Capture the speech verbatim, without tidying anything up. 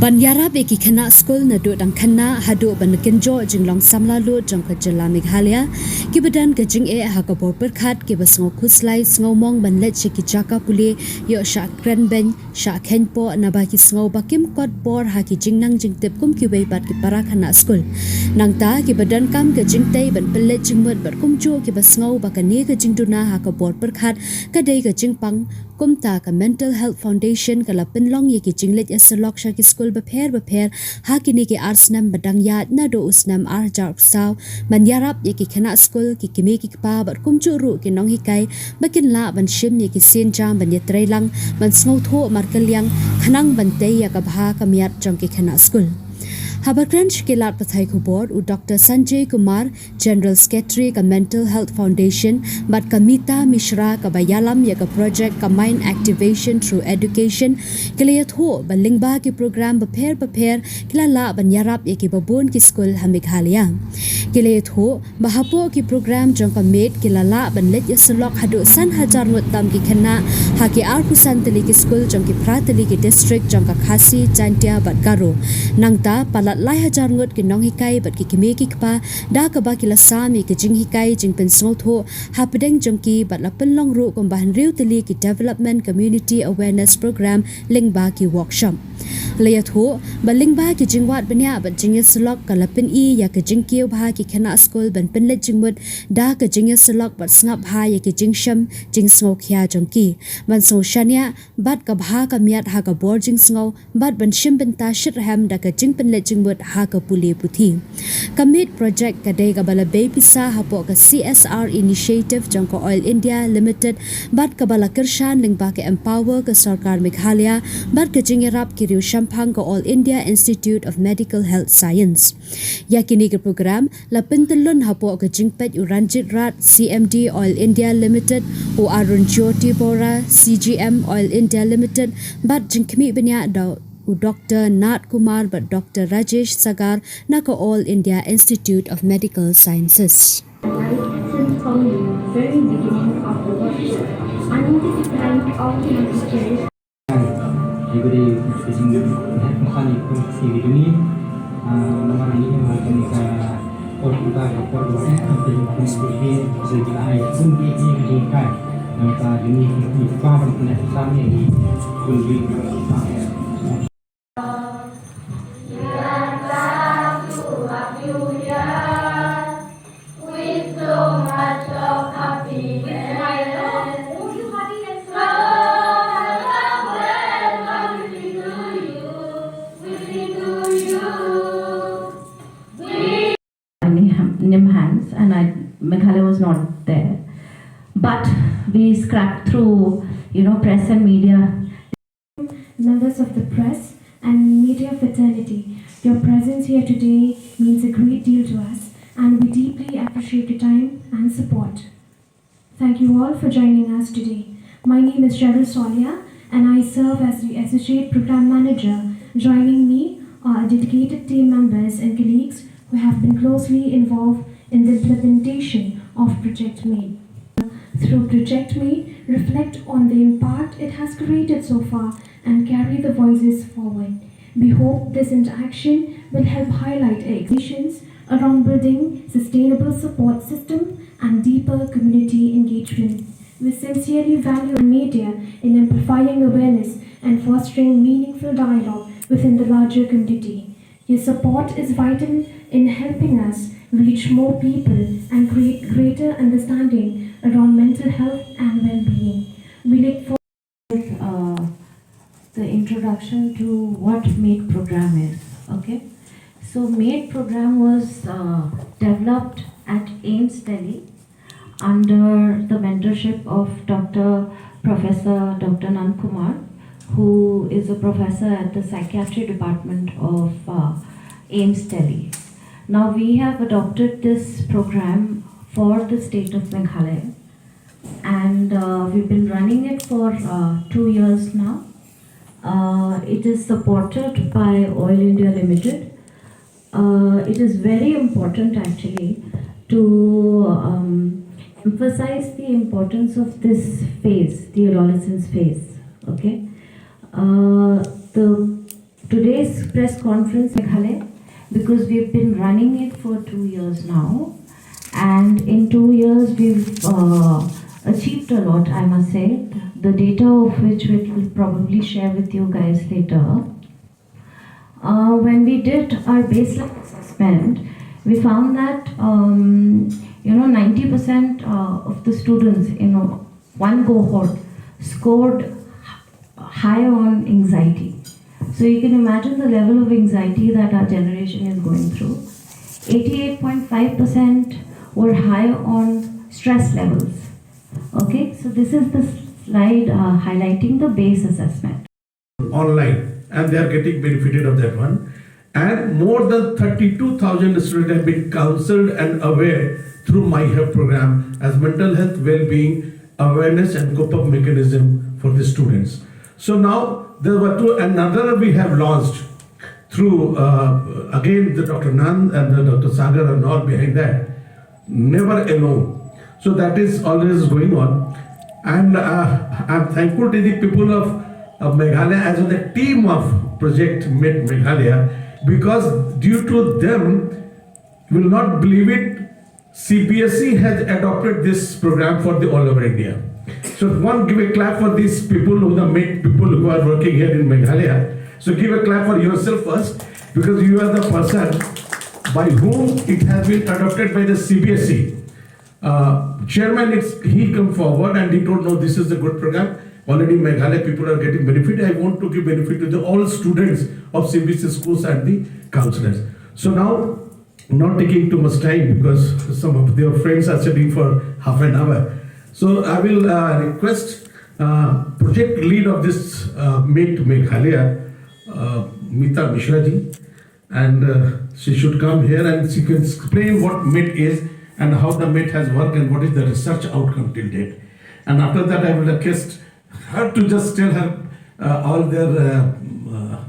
Ban ïarap ïa ki khynnah skul naduh dang khynnah haduh ban kynjoh jinglong samla lut jong ka jylla Meghalaya, kiba don ka jingeh ha ka bor pyrkhat kiba sngew khuslai sngewmong ban leit sha ki jaka pule, ïoh shah kren beiñ, shah kheiñpoh naba ki sngew ba kim kot bor ha ki jingnang jingtip kum kiwei pat ki para khynnah skul. Nangta kiba donkam ka jingtei ban pynleit jingmut bad kumjuh kiba sngew ba kane ka jingduna ha ka bor pyrkhat ka dei ka jingpang, kumta ka Mental Health Foundation ka la pynlong ïa ki jingleit ïasyllok sha ki skul bapher bapher ha kine ki ar snem ba dang ïaid naduh u snem ar hajar arphew saw, ban ïarap ïa ki khynnah skul, ki kmie ki kpa bad kumjuh ruh ki nonghikai ba kin lah ban shim ïa ki sienjam ban ïatreilang, ban sngewthuh markylliang khnang ban tei ïa ka bha ka miat jong ki khynnah skul. Haba kren sha ki lad pathai khubor, u Doctor Sanjay Kumar, General Secretary ka Mental Health Foundation, bad ka Mita Mishra kaba ïalam ïa ka project ka Mind Activation Through Education, ki la ïathuh ba lyngba ki program bapher bapher ki la lah ban ïarap ïa kiba bun ki skul ha Meghalaya. Ki la ïathuh ba hapoh ki program jong ka MADE ki la lah ban leit ïasyllok haduh san hajar ngut tam ki khynnah ha ki arphew san tylli ki skul jong ki phra tylli ki district jong ka Khasi, Jaintia bad Garo. Nangta palat lai hajar ngut ki nonghikai bad ki kmie ki kpa da kaba ki la sam ïa ki jinghikai jingpynsngewthuh hapdeng jong ki bad la pynlong ruh kumba hynriew tylli ki Development Community Awareness Program lyngba ki workshop. La ïathuh ba lyngba ki jingwad bniah bad jingïasyllok ka la pyni ïa ka jingkiew bha ki khynnah skul ban pynleit jingmut da ka jingïasyllok bad sngap bha ïa ki jingshem jingsngewkhia jong ki, ban sngewshaniah bad ka bha ka miat ha ka bor jingsngew bad ban shim bynta shitrhem da ka jingpynleit jingmut ha ka pule puthi. Ka MADE project ka dei kaba la bei pisa hapoh ka C S R initiative jong ka Oil India Limited bad kaba la kyrshan lyngba ka Empower ka Sorkar Meghalaya bad ka jingïarap ki riewshemphang ka All India Institute of Medical Health Science. Ïa kine ki program la pyntyllun hapoh ka jingpeit u Ranjit Rath, C M D Oil India Limited, u Arun Jyoti Bora, C G M Oil India Limited, bad jingkhmih bniah da u Doctor Nath Kumar bad Doctor Rajesh Sagar na ka All India Institute of Medical Sciences. Since from the very beginning of the workshop, I wanted to thank all the participants. Everybody is speaking Mekong Sani from Sivituni. Nama ini yang akan kita por kita ke por dosen sampai yang pun speaking jadi ai pun di di di kai. Nangta ini di pa dan kena sami di pun di. Nimhans, and I, Meghalaya was not there. But we scrapped through, you know, press and media. Members of the press and media fraternity, your presence here today means a great deal to us, and we deeply appreciate your time and support. Thank you all for joining us today. My name is Cheryl Solia, and I serve as the Associate Program Manager. Joining me are dedicated team members and colleagues who have been closely involved in the implementation of Project MADE. Through Project MADE, reflect on the impact it has created so far and carry the voices forward. We hope this interaction will help highlight our expectations around building sustainable support system and deeper community engagement. We sincerely value media in amplifying awareness and fostering meaningful dialogue within the larger community. Your support is vital in helping us reach more people and create greater understanding around mental health and well-being. We look forward uh, the introduction to what MADE program is. Okay, so MADE program was uh, developed at AIIMS Delhi under the mentorship of Doctor Professor Doctor Nand Kumar, who is a professor at the psychiatry department of uh, AIIMS Delhi. Now we have adopted this program for the state of Meghalaya, and uh, we've been running it for uh, two years now. Uh, it is supported by Oil India Limited. Uh, it is very important actually to um, emphasize the importance of this phase, the adolescence phase. Okay, uh, the Today's press conference, Meghalaya, because we've been running it for two years now, and in two years we've uh, achieved a lot, I must say. The data of which we will probably share with you guys later. Uh, when we did our baseline assessment, we found that um, you know ninety percent uh, of the students in one cohort scored high on anxiety. So you can imagine the level of anxiety that our generation is going through. eighty-eight point five percent were high on stress levels. Okay, so this is the slide uh, highlighting the base assessment. Online, and they are getting benefited of that one. And more than thirty-two thousand students have been counseled and aware through My Health program as mental health well-being awareness and cope-up mechanism for the students. So now there were two, another we have launched through uh, again the Doctor Nand and the Doctor Sagar and all behind that. Never alone. So that is always going on. And uh, I'm thankful to the people of, of Meghalaya as well the team of Project Made Meghalaya, because due to them, you will not believe it, C B S E has adopted this program for the all over India. So one, give a clap for these people who are made people who are working here in Meghalaya. So give a clap for yourself first, because you are the person by whom it has been adopted by the C B S E. Uh, chairman, it's, he come forward and he told, "No, this is a good program. Already Meghalaya people are getting benefit. I want to give benefit to the all students of C B S E schools and the counselors." So now, not taking too much time because some of your friends are sitting for half an hour. So I will uh, request uh, project lead of this uh, Made Meghalaya, uh, Mita Mishra ji, and uh, she should come here and she can explain what Made is and how the Made has worked and what is the research outcome till date. And after that, I will request her to just tell her uh, all their uh, uh,